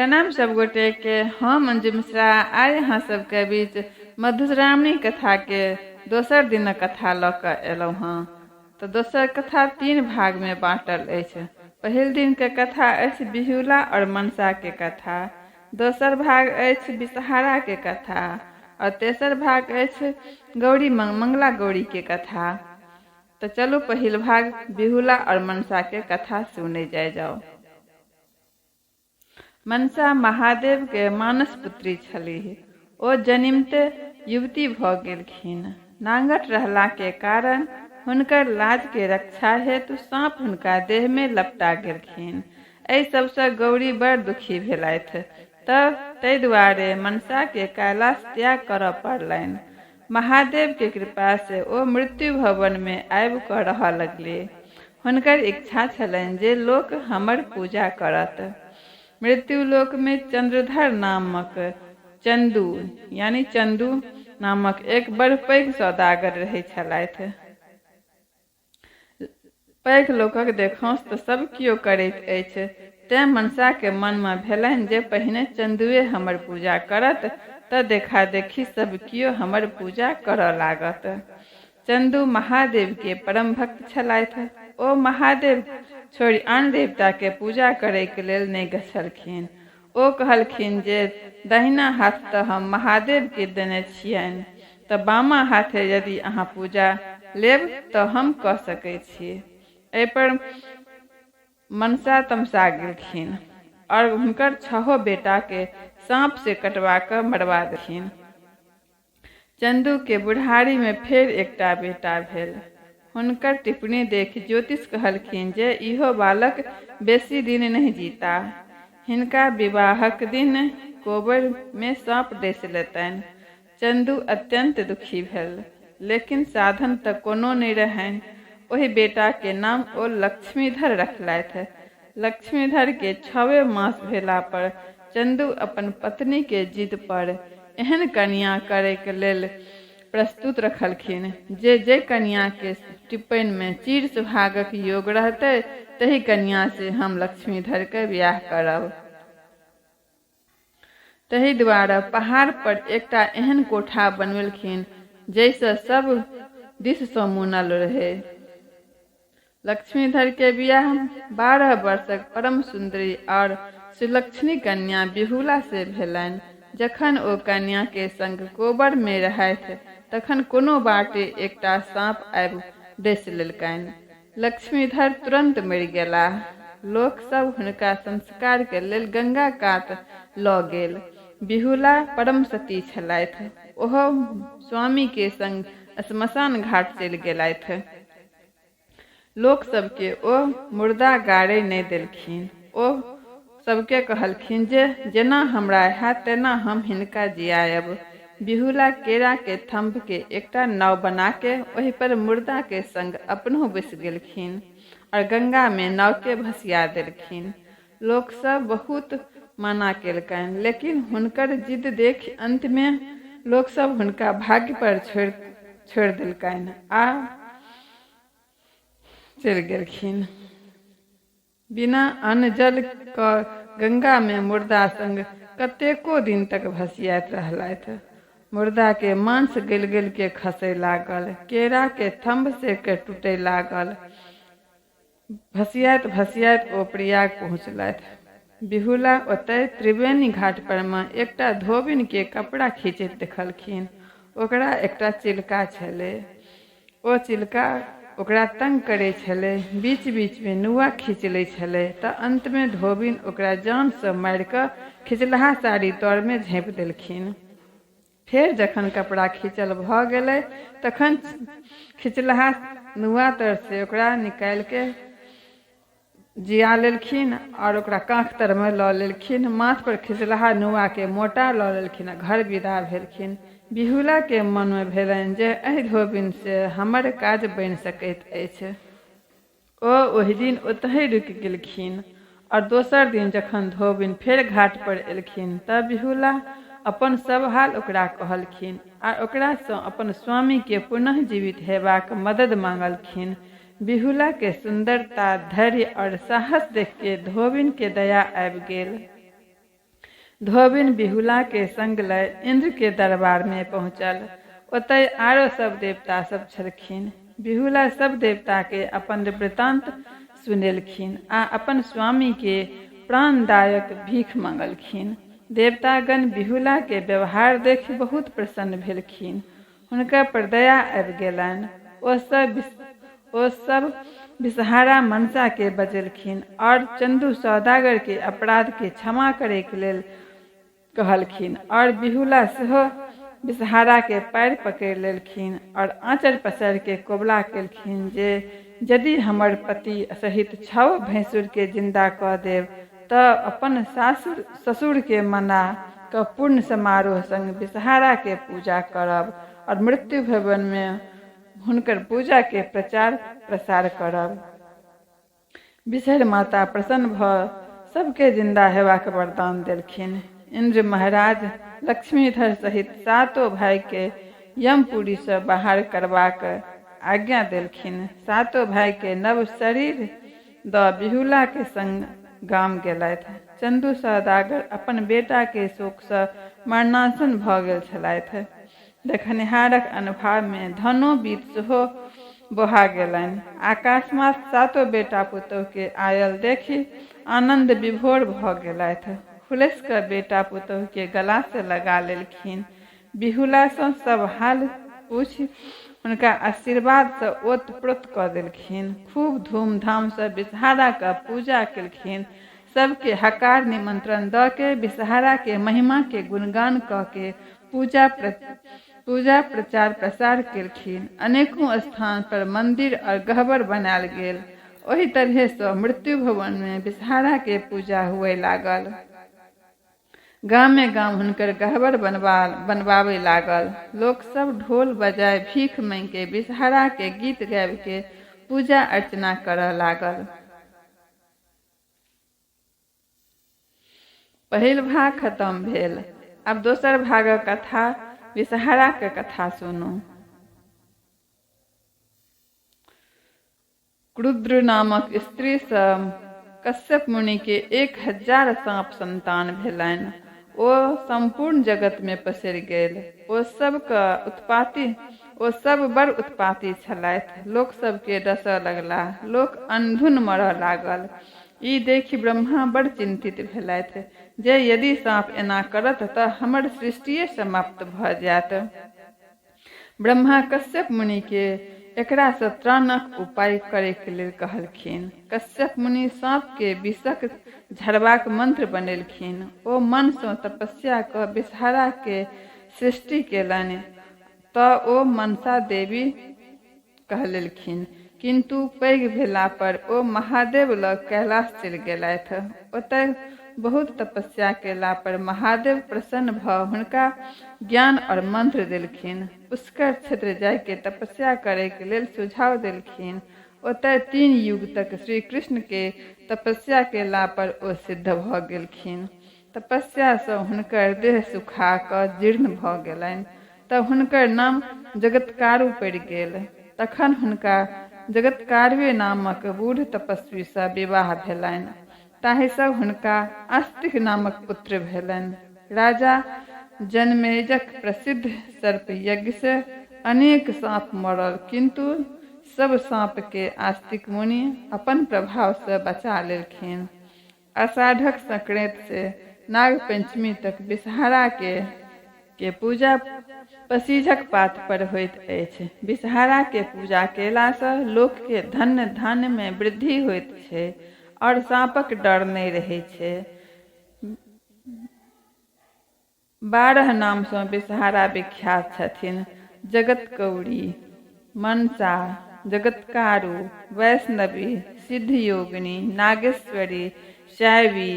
प्रणाम सब गोटे के, हम अंजू मिश्रा आइ अहाँ सबके बीच मधुश्रावणी कथा के दोसर दिनक कथा लऽ कऽ एलहुँ हँ। तऽ दोसर कथा तीन भाग में बाँटल अछि। पहिल दिन के कथा अछि बिहुला और मनसा के कथा, दोसर भाग अछि विषहारा के कथा और तेसर भाग अछि गौरी मंगला गौरी के कथा। तऽ चलू पहिल भाग बिहुला और मनसा के कथा सुनै जाय जाउ। मनसा महादेव के मानस पुत्री छलीह। ओ जनिमते युवती भऽ गेलखिन। नांगट रहला के कारण हुनकर लाज के रक्षा हेतु साँप हुनका देह में लपटा गेलखिन। एहि सब सँ गौरी बड़ दुखी भेलथि तऽ ताहि दुआरे मनसा के कैलाश त्याग करऽ पड़लनि। महादेव के कृपा से ओ मृत्यु भवन में आबि कऽ रहऽ लगलीह। हुनकर इच्छा छलनि जे लोक हमर पूजा करत। मृत्युलोक मे चंद्रधर नामक चंदू यानी चंदू नामक एक बड़ पैघ सौदागर रहैत छलथि। पैघ लोकक देखौंस तऽ सब कियो करैत अछि, तेँ मनसा के मन मे भेलनि जे पहिने चंदुए हमर पूजा करत तऽ देखा-देखी सब कियो हमर पूजा करऽ लागत। चंदू महादेव के परम भक्त छलथि। ओ महादेव छोड़ि आन देवता के पूजा करैक लेल नहि गछलखिन। ओ कहलखिन जे दहिना हाथ तऽ हम महादेव के देने छियनि तऽ बामा हाथे यदि अहाँ पूजा लेब तऽ हम कऽ सकैत छी। एहि पर मनसा तमसा गेलखिन आओर हुनकर छहो बेटा के साँप से कटवा कऽ मरवा देलखिन। चंदू के बुढ़ारी मे फेर एकटा बेटा भेल। हुनकर टिप्पणी देखि ज्योतिष कहलखिन जे इहो बालक बेसी दिन नहि जीताह। हिनका विवाहक दिन कोबर मे साँप डसि लेतनि। चंदू अत्यंत दुखी भेल। लेकिन साधन त कोनो नहि रहनि। ओहि बेटा के नाम ओ लक्ष्मीधर रखलथि। लक्ष्मीधर के छवे मास भेला पर चंदू अपन पत्नी के जिद पर एहन कनियाँ करैक लेल प्रस्तुत रखलखिन जे जै कनियाँ के टिप्पनि मे चिर सुहागक योग रहतै तही कनियाँ से हम लक्ष्मीधर के बियाह करब। तहि दुआरे पहाड़ पर एकटा एहन कोठा बनवेलखिन जै सँ सब दिस सँ मुनल रहै। लक्ष्मीधर के बियाह 12 वर्षक परम सुन्दरी आओर सुलक्षणी कन्या बिहुला से भेलनि। जखन ओ कन्या के संग कोबर मे रहथि तखन कोनो बाटे एकटा साँप आबि डसि लेलकनि। लक्ष्मीधर तुरन्त मरि गेलाह। लोक सब हुनका संस्कार के लेल गंगा कात लऽ गेल। बिहुला परम सती छलथि। ओहो स्वामी के संग श्मशान घाट चलि गेलथि। लोक सबके ओ मुर्दा गाड़य नहि देलखिन। ओ सबके कहलखिन जे जेना हमरा हैत तेना हम हिनका जियायब। बिहुला केरा के थम्भ के एकटा नाव बना के ओहि पर मुर्दा के संग अपनहु बैसि गेलखिन और गंगा मे नाव के भसिया देलखिन। लोक सब बहुत मना केलकनि लेकिन हुनकर जिद देखि अंत मे लोक सब हुनका भाग्य पर छोड़ि देलकनि आ चलि गेलखिन। बिना अन्न जल क गंगा मे मुर्दा संग कतेको दिन तक भसियाइत रहलथि। मुर्दा के मांस गलि-गलि के खसय लागल। केरा के थम्भ से के टूटय लागल। भसियाइत-भसियाइत ओ प्रयाग पहुँचलथि। बिहुला ओतय त्रिवेणी घाट पर मे एकटा धोबिन के कपड़ा खींचैत देखलखिन। ओकरा एकटा चिलका छलै। ओ चिलका ओकरा तंग करै छलै, बीच-बीच मे नुआ खींचि लै छलै त अंत मे धोबिन ओकरा जान सँ मारि क खिचलाहा साड़ी तर मे झाँपि देलखिन। फेर जखन कपड़ा खींचल भ गेलै तखन खिचलाहा नुआ तर से ओकरा निकालि के जिया लेलखिन आओर ओकरा काँख तरमे लऽ लेलखिन, माथ पर खिचलाहा नुआके मोटा लऽ लेलखिन आ घर विदा भेलखिन। बिहुलाके मनमे भेलनि जे एहि धोबिनसँ हमर काज बनि सकैत अछि। ओ ओहि दिन ओतहि रुकि गेलखिन आओर दोसर दिन जखन धोबिन फेर घाट पर एलखिन तऽ बिहुला अपन सब हाल ओकरा कहलखिन आ ओकरासँ अपन स्वामीके पुनः जीवित हेबाक मदद मांगलखिन। बिहुला के सुन्दरता, धैर्य और साहस देख के धोबिन के दया आबि गेल। धोबिन बिहुला के संग लय इंद्र के दरबार में पहुँचल। ओतय आरो सब देवता सब छलखिन। बिहुला सब देवता के अपन वृतांत सुनेलखिन आ अपन स्वामी के प्राणदायक भीख मंगलखिन। देवतागण बिहुला के व्यवहार देखि बहुत प्रसन्न भेलखिन। हुनका पर दया आबि गेलनि। ओ सब विषहारा मनसा के बजेलखिन और चंदू सौदागर के अपराध के क्षमा करे के लेल कहलखिन और बिहुला सेहो विषहारा के पैर पकड़ि लेलखिन और आँचर पसारि के कबुला केलखिन जे यदि हमर पति सहित छओ भैंसुर के जिंदा कऽ देब तऽ अपन सासुर ससुर के मना कऽ पूर्ण समारोह संग विषहारा के पूजा करब और मृत्यु भवन में हुनकर पूजा के प्रचार प्रसार करब। विषहर माता प्रसन्न भऽ सबके जिंदा हेबाक वरदान देलखिन। इंद्र महाराज लक्ष्मीधर सहित सातो भाई के यमपुरी सँ बाहर करबाक आज्ञा देलखिन। सातो भाई के नव शरीर दऽ बिहुला के संग गाम गेलथि। चंदू सौदागर अपन बेटा के शोक सँ मरणासन्न भऽ गेल छलथि। देखनिहारक अनुभव मे धनो बीत सेहो बोहा गेलनि। अकस्मात सातो बेटा पुतोहु के आयल देखि आनंद विभोर भऽ गेलथि। हुलसि कऽ बेटा पुतोहु के गला सँ लगा लेलखिन। बिहुला सँ सब हाल पूछि हुनका आशीर्वाद सँ ओत प्रोत कऽ देलखिन। खूब धूमधाम सँ विषहारा क पूजा केलखिन। सबके हकार निमंत्रण दऽ के विषहारा के महिमा के गुणगान कऽ के पूजा पूजा प्रचार प्रसार केलखिन। अनेकों स्थान पर मंदिर और गहबर बनायल गेल। ओहि तरहे सँ मृत्यु भवन मे विषहारा के पूजा हुअय लागल। गामे गाम हुनकर गहबर बनबाबय लागल। लोक सब ढोल बजाय भीख मांगि के विषहारा के गीत गाबि के पूजा अर्चना करय लागल। पहिल भाग खतम भेल। आब दोसर भागक कथा विषहाराक कथा सुनू। क्रुद्र नामक स्त्रीसँ कश्यप मुनिके 1000 साँप सन्तान भेलनि। ओ सम्पूर्ण जगतमे पसरि गेल। ओ सबके उत्पाती ओ सब बड़ उत्पाती छलथि। लोक सबके डसऽ लगलाह। लोक अनधुन मरऽ लागल। ई देखि ब्रह्मा बड़ चिन्तित भेलथि जे यदि साँप एना करत तऽ हमर सृष्टिये समाप्त भऽ जायत। ब्रह्मा कश्यप मुनि के एकरा सँ त्राणक उपाय करैक लेल कहलखिन। कश्यप मुनि साँप के विषक झरबाक मंत्र बनेलखिन। ओ मन सँ तपस्या कऽ विषहरा के सृष्टि केलनि तऽ ओ मनसा देवी कहलेलखिन। किन्तु पैघ भेला पर ओ महादेव लग कैलाश चलि गेलथि। ओतय बहुत तपस्या केला पर महादेव प्रसन्न भऽ हुनका ज्ञान और मंत्र देलखिन। पुष्कर क्षेत्र जाय के तपस्या करैक लेल सुझाव देलखिन। ओतय 3 युग तक श्री कृष्ण के तपस्या केला पर ओ सिद्ध भऽ गेलखिन। तपस्या सँ हुनकर देह सुखा कऽ जीर्ण भऽ गेलनि। तब हुनकर नाम जगत्कारु पड़ि गेल। तखन हुनका जगत्कारुए नामक बूढ़ तपस्वीसँ विवाह भेलनि। ताहिसँ हुनका आस्तिक नामक पुत्र भेलनि। राजा जनमेजक प्रसिद्ध सर्प यज्ञसँ अनेक साँप मरल, किन्तु सब साँपकेँ आस्तिक मुनि अपन प्रभावसँ बचा लेलखिन। आषाढ़क संक्रांति से नागपंचमी तक विषहारा के के पूजा पसीझक पात पर होइत अछि। विषहारा के पूजा केला सँ लोक के धन धान्य में वृद्धि होइत छै और साँपक डर नहि रहै छै। 12 नामसँ विषहारा विख्यात छथिन। जगतकौरी, मनसा, जगत्कारु, वैष्णवी, सिद्धयोगिनी, नागेश्वरी, शैवी,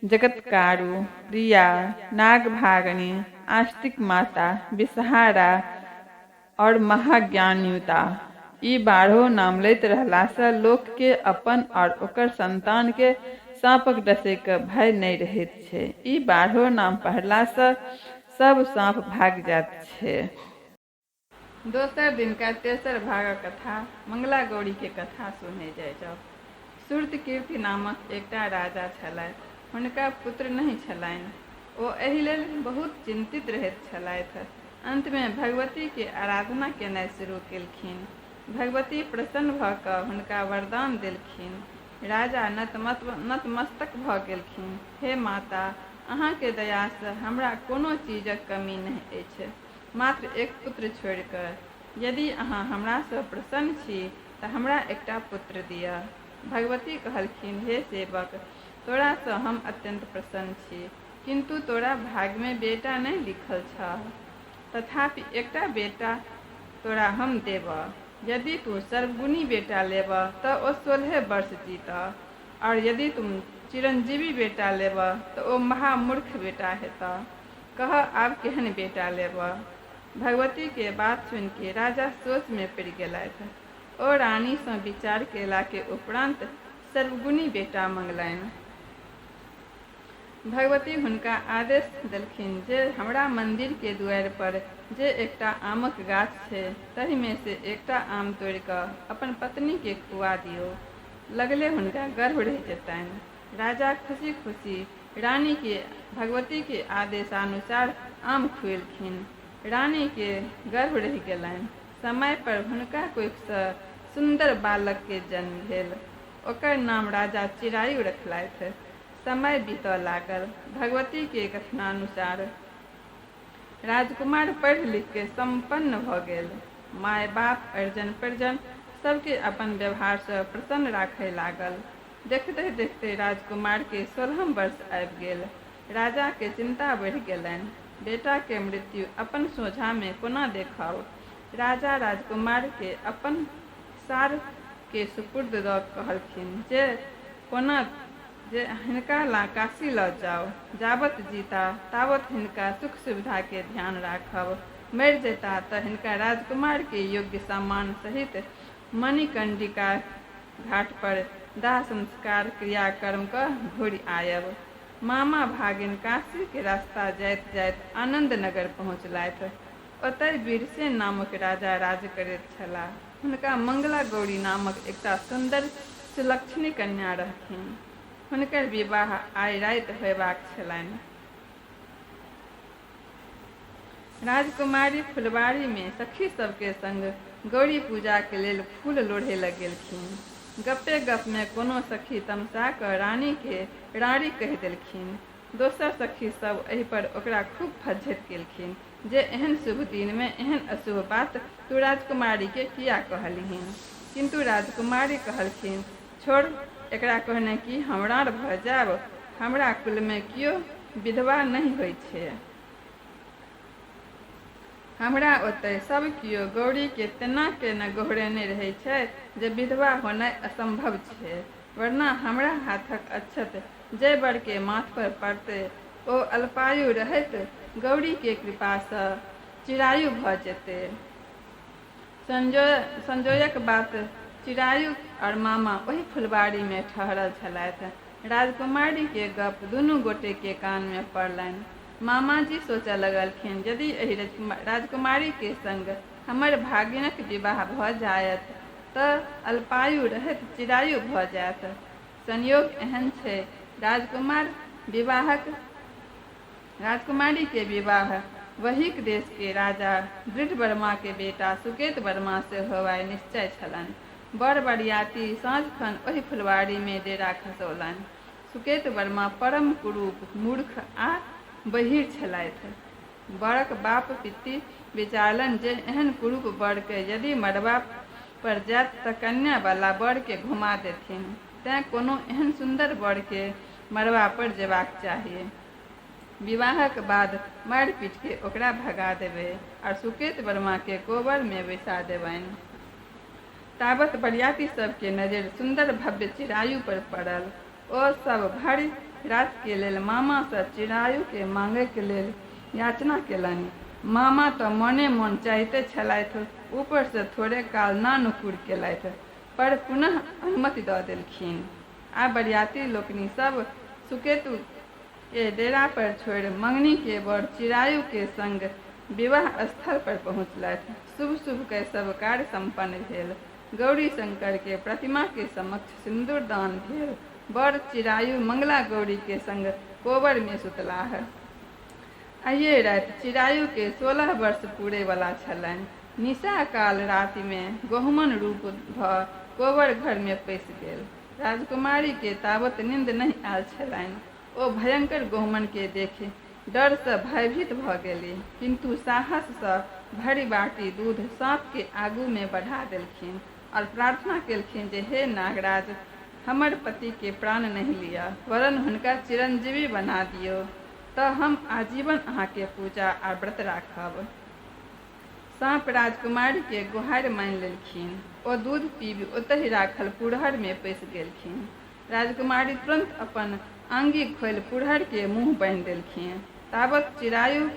जगत्कारु, प्रिया, नागभागनी, आस्तिक माता, विषहारा और महाज्ञानयुता। ई 12 नाम लैत रहलासँ लोकके अपन और ओकर संतानके साँपक डसैके भय नहि रहैत छै। ई 12 नाम पढ़लासँ सब साँप भागि जाइत छै। दोसर दिनका तेसर भागक कथा मंगला गौरी के कथा सुनै जाइ जाउ। श्रुतकीर्ति नामक एकटा राजा छलथि। हुनका पुत्र नहि छलनि। ओ एहि लेल बहुत चिंतित रहैत छलथि। अंत मे भगवती के आराधना केनाइ शुरू केलखिन। भगवती प्रसन्न भ क हुनका वरदान देलखिन। राजा नतमस्तक भ गेलखिन, हे माता, अहाँ के दया सँ हमरा कोनो चीजक कमी नहि अछि, मात्र एक पुत्र छोड़ि क। यदि अहाँ हमरा सँ प्रसन्न छी त हमरा एकटा पुत्र दिअ। भगवती कहलखिन, हे सेवक, तोरा सँ हम अत्यन्त प्रसन्न छी, किन्तु तोरा भाग्य मे बेटा नहि लिखल छह। तथापि एकटा बेटा तोरा हम देबह। यदि तूँ सर्वगुणी बेटा लेबह त ओ सोलहे वर्ष जीतह और यदि तूँ चिरंजीवी बेटा लेबह त ओ महामूर्ख बेटा हेतह। कहह, आब केहन बेटा लेबह? भगवती के बात सुनि के राजा सोच मे पड़ि गेलथि। ओ रानी सँ विचार केला के उपरांत सर्वगुणी बेटा मंगलनि। भगवती हुनका आदेश देलखिन जे हमरा मंदिर के दुआरि पर जे एकटा आमक गाछ छै तहि मे से एकटा आम तोड़ि क अपन पत्नी के खुआ दियौ। लगले हुनका गर्भ रहि जेतनि। राजा खुशी-खुशी रानी के भगवती के आदेशानुसार आम खुएलखिन। रानी के गर्भ रहि गेलनि। समय पर हुनका कोखि सँ सुन्दर बालक के जन्म भेल। ओकर नाम राजा चिरायु रखलथि। समय बीतऽ लागल। भगवती के कथनानुसार राजकुमार पढ़ि-लिखि के सम्पन्न भऽ गेल। माय-बाप, अरिजन-परिजन सबके अपन व्यवहार सँ प्रसन्न राखय लागल। देखिते-देखिते राजकुमार के सोलहम वर्ष आबि गेल। राजा के चिन्ता बढ़ि गेलनि। बेटा के मृत्यु अपन सोझाँ मे कोना देखब? राजा राजकुमार के अपन सार के सुपुर्द दऽ कहलखिन जे कोना जे हिनका ला काशी लऽ जाउ। जाबत जीता ताबत हिनका सुख-सुविधा के ध्यान राखब। मरि जेता तऽ हिनका राजकुमार के योग्य सामान सहित मणिकर्णिका घाट पर दाह-संस्कार क्रिया-कर्म कऽ घुरि आयब। मामा भागिन काशी के रास्ता जाइत-जाइत आनंदनगर पहुँचलथि। ओतय वीरसेन नामक राजा राज करैत छलाह। हुनका मंगला गौरी नामक एकटा सुन्दर सुलक्षणी कन्या रहथिन। हुनकर विवाह आइ राति होयबाक छलनि। राजकुमारी फुलबाड़ी मे सखी सब के संग गौरी पूजा के लेल फूल लोढ़ै ल गेलखिन। गप्पे-गप्प मे कोनो सखी तमसा क रानी के राँड़ी कहि देलखिन। दोसर सखी सब एहि पर ओकरा खूब फज्झति केलखिन जे एहन शुभ दिन मे एहन अशुभ बात तू राजकुमारी के किया कहलहिन। किन्तु राजकुमारी कहलखिन, छोड़ एकरा कहने की हम राँड़ भ जायब? हमरा कुल मे कियो विधवा नहि होइ छै। हमरा ओतय सब कियो गौरी के तेना के ने गोहरेने रहै छै जे विधवा होनाइ असंभव छै। वरना हमरा हाथक अक्षत जै वर के माथ पर पड़तै ओ अल्पायु रहैत गौरी के कृपा सँ चिरायु भ जेतै। संजोयक बात चिरायु और मामा ओहि फुलबाड़ी मे ठहरल छलथि। राजकुमारी के गप्प दुनू गोटे के कान मे पड़लनि। मामाजी सोचऽ लगलखिन, यदि एहि राजकुमारी के संग हमर भागिनक विवाह भ जायत त अल्पायु रहैत चिरायु भ जायत। संयोग एहन छै राजकुमार विवाहक राजकुमारी के विवाह वहीक देश के राजा दृढ़वर्मा के बेटा सुकेत वर्मा से होवाय निश्चय छलनि। बर बरियाती साँझ खन ओहि फुलवाड़ी मे डेरा खसौलनि। सुकेत वर्मा परम कुरूप, मूर्ख आ बहीर छलथि। बरक बाप पित्ती विचारलनि जे एहन कुरूप बर के यदि मड़बा पर जायत त कन्या बला बर के घुमा देथिन। तेँ कोनो एहन सुन्दर बर के मड़बा पर जेबाक चाही। विवाहक बाद मारि-पीटि के ओकरा भगा देबै आ सुकेत वर्मा के कोबर मे बैसा देबनि। ताबत बरियाती सभ के नजरि सुन्दर भव्य चिरायु पर पड़ल। ओ सभ भरि राति के लेल मामा सँ चिरायु के मांगैक लेल याचना केलनि। मामा त मोने-मोन चाहिते छलथि, ऊपर सँ थोड़े काल ना-नुकुर केलथि, पर पुनः अनुमति द देलखिन। आ बरियाती लोकनि सभ सुकेतु के डेरा पर छोड़ि मंगनी के वर चिरायु के संग विवाह स्थल पर पहुँचलथि। शुभ-शुभ कय सब कार्य सम्पन्न भेल। गौरी शंकर के प्रतिमा के समक्ष सिन्दूर दान भेल। वर चिरायु मंगला गौरी के संग कोबर मे सुतलाह। आइये राति चिरायु के 16 वर्ष पूरे वाला छलनि। निशा काल राति मे गहुमन रूप भ कोबर घर मे पैसि गेल। राजकुमारी के ताबत नींद नहि आयल छलनि। ओ भयंकर गहुमन के देखि डर सँ भयभीत भ गेली, किन्तु साहस सँ भरि बाटी दूध साँप के आगू मे बढ़ा देलखिन और प्रार्थना केलखिन जे हे नागराज, हमर पति के प्राण नहि लिअ, वरन् हुनका चिरंजीवी बना दियौ त हम आजीवन अहाँ के पूजा आ व्रत राखब। साँप राजकुमारी के गोहारि मानि लेलखिन। ओ दूध पीबि ओतहि राखल पुरहर मे पैसि गेलखिन। राजकुमारी तुरंत अपन आंगी खोलि पुरहर के मुँह बान्हि देलखिन। ताबत चिरायु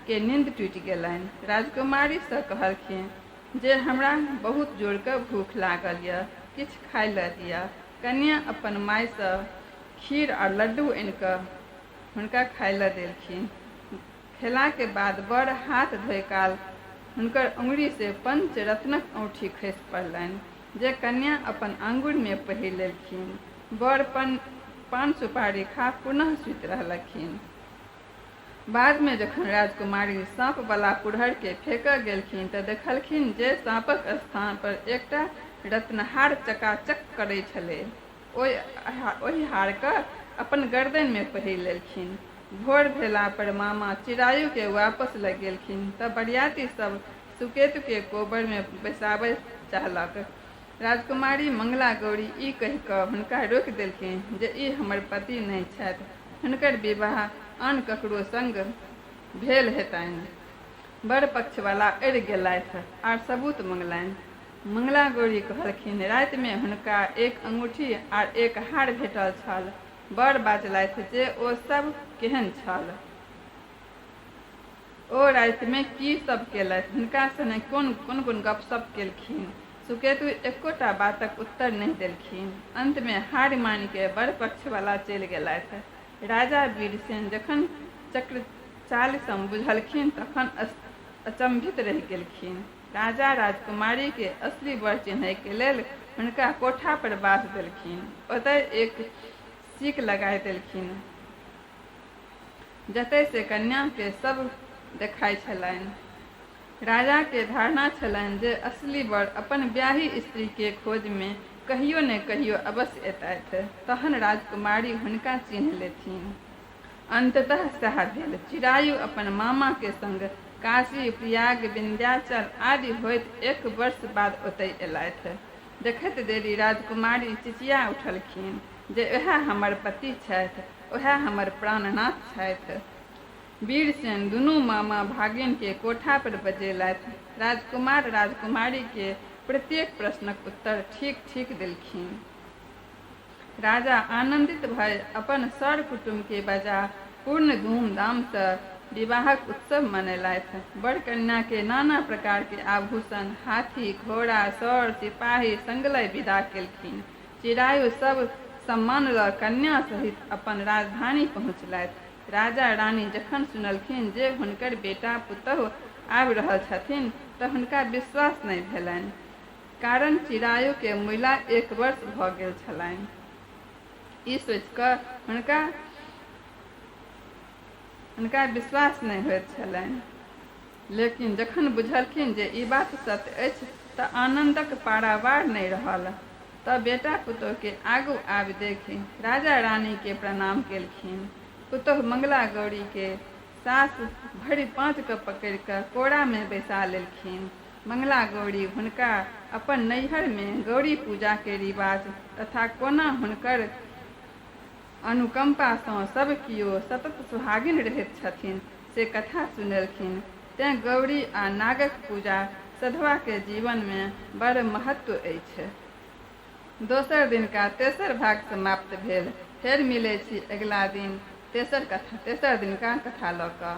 के नींद टूटि गेलनि। राजकुमारी सँ कहलखिन जे हमरा बहुत जोर के भूख लागल यऽ, किछु खाय लए दिअ। कन्या अपन माय सँ खीर आ लड्डू आनि कऽ हुनका खाय लए देलखिन। खेला के बाद वर हाथ धोय काल हुनकर अंगुरी से पंचरत्नक औंठी खसि पड़लनि जे कन्या अपन आंगुर मे पहिर लेलखिन। वर पान सुपारी खा पुनः सुति रहलखिन। बाद मे जखन राजकुमारी साँप बला पुरहर के फेकय गेलखिन त देखलखिन जे साँपक स्थान पर एकटा रत्नहार चकाचक करै छलै। ओहि हार के अपन गर्दनि मे पहिर लेलखिन। भोर भेला पर मामा चिरायु के वापस ल गेलखिन त बरियाती सब सुकेतु के कोबर मे बैसाबय चाहलक। राजकुमारी मंगला गौरी ई कहि क हुनका रोकि देलखिन जे ई हमर पति नहि छथि, हुनकर विवाह आन ककरो संग भेल हेतनि। वर पक्ष वाला अड़ि गेलथि आर सबूत मंगलनि। मंगला गौरी कहलखिन राति मे हुनका एक अंगूठी आर एक हार भेटल छल। वर बाजलथि जे ओ सब केहन छल। ओ राति मे की सब केलथि, हुनका संगे कोन-कोन गप-सप केलखिन। सुकेतु एकोटा बातक उत्तर नहि देलखिन। अंत मे हारि मानि कए वर पक्ष वाला चलि गेलथि। राजा वीरसेन जखन चक्रचालि सं बुझलखिन तखन अचंभित रहि गेलखिन। राजा राजकुमारी के असली वर चिन्है के लेल हुनका कोठा पर बास देलखिन। ओतय एक सीक लगाय देलखिन जतय से कन्या के सब देखाइ छलनि। राजा के धारणा छलनि जे असली वर अपन ब्याही स्त्री के खोज मे कहियो ने कहियो अवश्य एतथि, तहन राजकुमारी हुनका चिन्ह लेथिन। अंततः सएह भेल। चिरायु अपन मामा के संग काशी, प्रयाग, विंध्याचल आदि होइत एक वर्ष बाद ओतय एलथि। देखैत देरी राजकुमारी चिचिया उठलखिन जे ओएह हमर पति छथि, ओएह हमर प्राणनाथ छथि। वीरसेन दुनू मामा भागिन के कोठा पर बजेलथि। राजकुमार राजकुमारी के प्रत्येक प्रश्नक उत्तर ठीक-ठीक देलखिन। राजा आनन्दित भए अपन सर कुटुम्ब के बजा पूर्ण धूमधाम सँ विवाहक उत्सव मनेलथि। वर कन्या के नाना प्रकार के आभूषण, हाथी, घोड़ा, सर, सिपाही संग लय विदा केलखिन। चिरायु सब सम्मान ल कन्या सहित अपन राजधानी पहुँचलथि। राजा रानी जखन सुनलखिन जे हुनकर बेटा पुतहु आबि रहल छथिन त हुनका विश्वास नहि भेलनि। कारण चिरायु के मुइला एक वर्ष भ गेल छलनि। ई सोचि क हुनका विश्वास नहि होइत छलनि। लेकिन जखन बुझलखिन जे ई बात सत्य अछि त आनन्दक पारावार नहि रहल। त बेटा पुतोहु के आगू आबि देखि राजा रानी के प्रणाम केलखिन। पुतोहु मंगला गौरी के सास भरि पाँज क पकड़ि क कोरा मे बैसा लेलखिन। मंगला गौरी हुनका अपन नैहर मे गौरी पूजा के रिवाज तथा कोना हुनकर अनुकंपा सँ सब कियो सतत सुहागिन रहैत छथिन से कथा सुनेलखिन। तेँ गौरी आ नागक पूजा सधवा के जीवन मे बड़ महत्व अछि। दोसर दिनका तेसर भाग समाप्त भेल। फेर मिलै छी अगिला दिन तेसर कथा तेसर दिनका कथा लऽ कऽ।